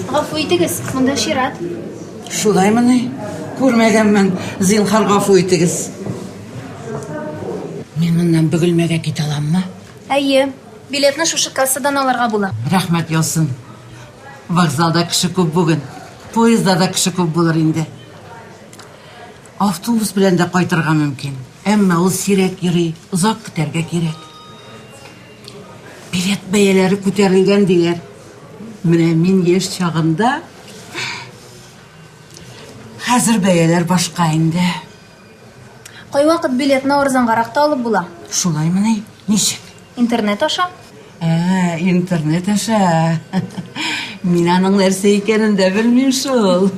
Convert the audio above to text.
Гафу итегез, монда чират. Шулаймыни? Күрмәгәнмен. Зинһар, гафу итегез. Мин моннан Бөгелмәгә китә аламмы? Әйе. Билетны шушы кассадан алырга була. Рәхмәт яусын. Вокзалда кеше күп бүген. Поездда да кеше күп булыр инде. Автобус белән дә кайтырга мөмкин. Әмма ул сирәк йөри, озак көтәргә кирәк. Билет бәяләре күтәрелгән диләр. Менә мин яшь чагында Хәзер бәяләр башка инде. Кайвакыт билетны арзангарак та алып була. Шулаймыни? Ничек? Интернет аша. Ә, интернет аша. Мин аның нәрсә икәнен дә белмим шул.